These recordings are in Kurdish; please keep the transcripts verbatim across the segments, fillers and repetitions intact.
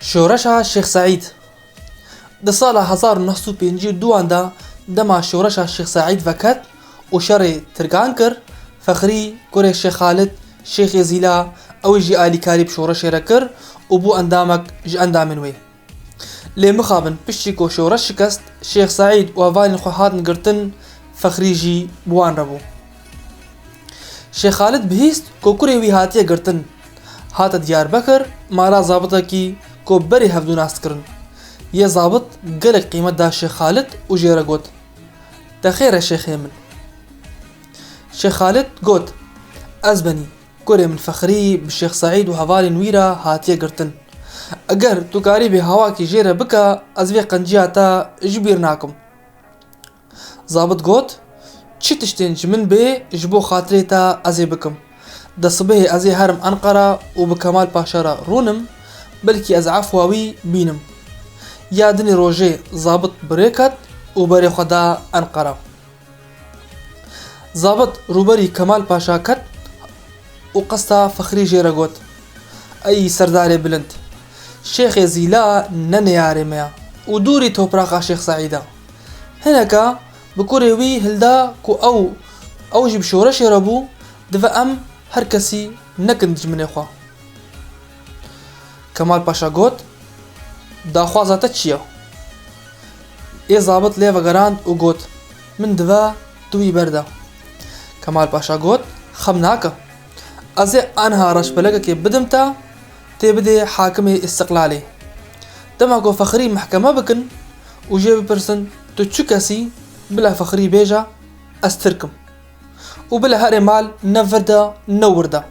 Şoreşa Şêx Seîd. Di sala hezar û neh sed û pêncî û duan de dema şoreşa Şêx Seîd veket û şerê tirkan kir, Fexrî, kurê Şêx Xalid, Şêxê Zîla, ew jî alîkarî bi şoreşê re kir û bû endamek ji endamên wê. Lê mixabin piştî ku şoreş şikest, Şêx Seîd û hevalên xwe hatin girtin, Fexrî jî bi wan re bû. Şêx Xalid bihîst ku kurê wî hatiye girtin. Hate Diyarbekir, mala zabitekî ku berê hevdû nas dikirin. Yê zabit gelek qîmet da Şêx Xalid û jê re got, "Te xêr e şêxê min." Şêx Xalid got, "Ez benî, kurê min Fexrî bi Şêx Seîd û hevalên wî re hatiye girtin. Eger tu karîbî hawakî jê re bike, ez vê qenciya te ji bîr nakim." Zabit got, "Çi tiştên ji min bê, ji bo xatirê te ez ê bikim. De sibehê ez ê herim Enqera û bi Kemal Paşa re rûnim, belkî ez efwa wî bînim." Ya dinê rojê zabit bi rê ket û berê xwe da Enqera. Zabit rûberî Kemal Paşa ket û qesta Fexrî jê re got, "Ey serdarê bilind, Şêxê Zîla ne neyarê me ya û dûrî topraxa Şêx Seîd e. Hineka bi kurê wî hilda ku ew, ew jî bi şoreşê re bû, divê em her kesî nekin dijminê xwe." Kemal Paşa got, "Daxwaza te çi ye?" Ê zabit lê vegerand û got, "Min divê tu wî berde." Kemal Paşa got, "Xem nake. Ez ê aniha reşbelekekê bidim te, tê bidê hakimê Îstiqlalê. Dema ku Fexrî mehkeme bikin û jê bipirsin, tu çi kes î, bila Fexrî bêje, 'Ez Tirk im.' Û bila herê mal ne vir de ne wir de."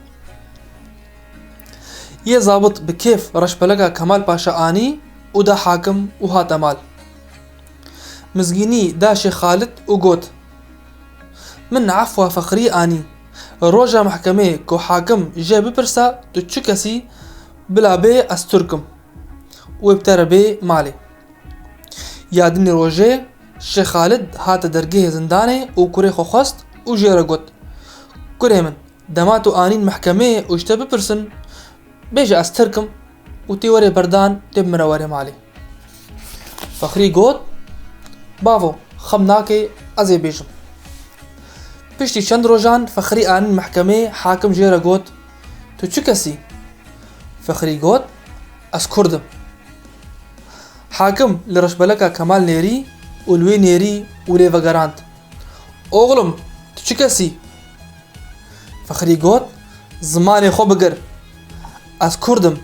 Yê zabit bi kêf reşbeleka Kemal Paşa anî û da hakim û hate mal. Mizgînî da Şêx Xalid û got, "Min efwa Fexrî anî. Roja mehkemê ku hakim jê bipirse tu çi kes î, bila bê ez Tirk im. Wê bi te re bê malê." Ya dinê rojê Şêx Xalid hate dergehê zindanê û kurê xwe xwest û jê re got, "Kurê min, dema tu anîn mehkemeyê û ji te bipirsin, bêje ez Tirk im û tê werê berdan, tê bi min re werê malê." Fexrî got, "Bavo, xem nake, ez ê bêjim." Piştî çend rojan Fexrî anîn mehkemê, hakim jê re got, "Tu çi kes î?" Fexrî got, "Ez Kurd im." Hakim li reşbeleka Kemal nêrî û li wê nêrî û lê vegerand, "Oxlim, tu çi kes î?" Fexrî got, "Zimanê xwe bigir. Ez Kurd im.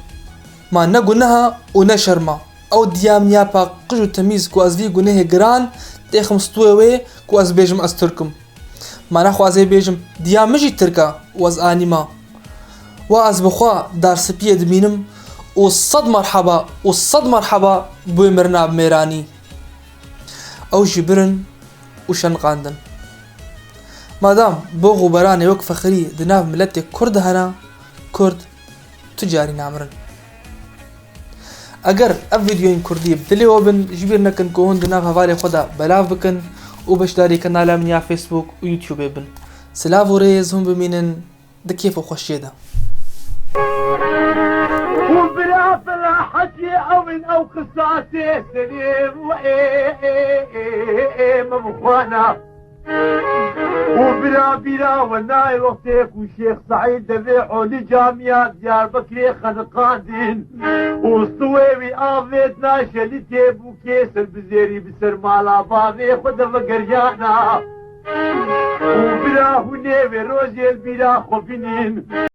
Ma ne guneha û ne şerma. Ew diya min ya paqij û temîz ku ez vî gunehê giran têxim stûyê wê ku ez bêjim ez Tirk im. Ma nexwe ez ê bêjim diya min jî Tirk e û ez anî me. Wa ez bi xwe darsipiyê dimînim û sed merheba û sed merheba bi wê mirina bi mêranî." Ew jî birin û şenqandin. Madam box û beranê wek Fexrî di nav miletê Kurd de hene, Kurd tu carî namirin. Eger ev vîdyoyên Kurdî bi dilê we bin, ji bîr nekin ku hûn di nav hevalê xwe de belav bikin û beşdarî kanala min ya Facebook û YouTubeê bin. Silav û rêz, hûn bimînin di kêf û xweşiyê de. û bira felahetê ew in ew qisasê serê û ê, ê, ê, ê, ê, me bixwana. û bira bîra we nayê wextê ku Şêx Seîd devê Olî Camiya Diyarbekirê xeniqandin û stûyê wî avêt naşelî tê bûkê ser bi zêrî bi ser mala bavê xwe de vegeriyana. û bira hûn ê wê rojê li bîra xwe bînin.